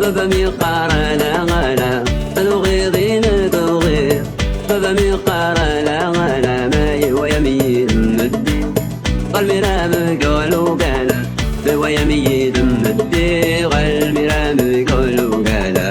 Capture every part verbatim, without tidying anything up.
Baba-m yeqqar ala, ala, ad uɣiḍ i nekk uɣiḍ. Baba-m yeqqar ala, ala, ma yehwa-yam yid-m ddiɣ. Ɣer lmira mgul ugala, ma yehwa-yam yid-m ddiɣ. Ɣer lmira mgul ugala.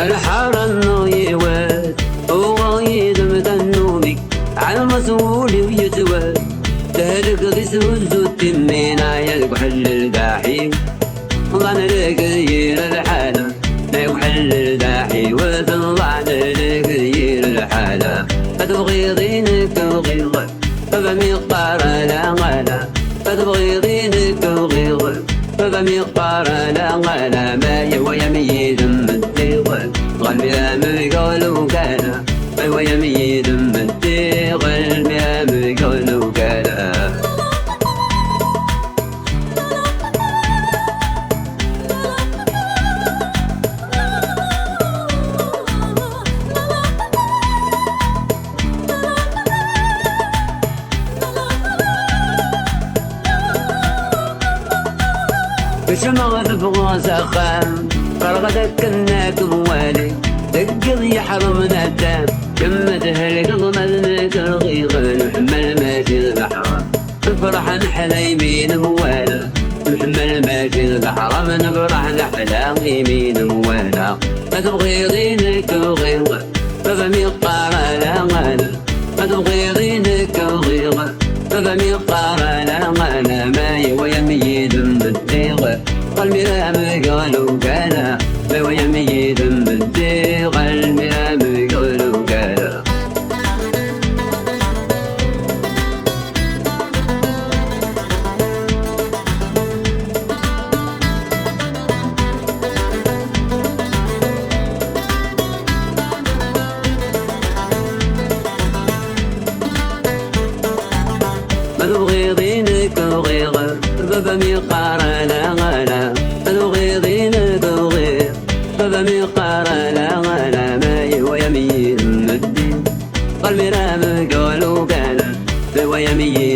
Lḥara-nneɣ yiwet, uɣeɣ yid-m tannumi, ɛelmeɣ s wul-iw yettwet, tehlek di tuzzutt timmi, neɛya deg uḥellel d aḥiw. Ḍan deg yir lḥala, deg uḥellel d aḥiw, ḍan deg yir lḥala, ad tebɣiḍ i nekk bɣiɣ. Baba-m yeqqar ala, ala, ma tebɣiḍ i nekk bɣiɣ. Baba-m yeqqar ala, ala, ma yehwa-yam yid-m ddiɣ. Ɣer lmira mgul ugala, ma yehwa-yam yid-m ddiɣ. Ɣer lmira mgul ugala. Kecmeɣ teffɣeɣ s axxam, qqareɣ-d akken ad kem-waliɣ. Deg yiḍ yeḥrem naddam, kemm thelkeḍ ma d nekk rɣiɣ. Nḥemmel mačči d leḥram, nefreḥ neḥla imi nemwala. Nḥemmel mačči d leḥram, nefreḥ neḥla imi nemwala. Ma tebɣiḍ i nekk bɣiɣ, baba-m yeqqar ala, ala. Ma tebɣiḍ i nekk bɣiɣ, baba-m yeqqar ala, ala, ma yehwa-yam yid-m ddiɣ. Ɣer lmira mgul ugala, ma yehwa-yam yid-m ddiɣ. Ɣer lmira mgul ugala. Ma tebɣiḍ i nekk bɣiɣ, baba-m yeqqar ala, ala. Ma tebɣiḍ i nekk bɣiɣ, baba-m yeqqar ala, ala, ma yehwa-yam yid-m ddiɣ. Ɣer lmira mgul ugala, ma yehwa-yam yid-m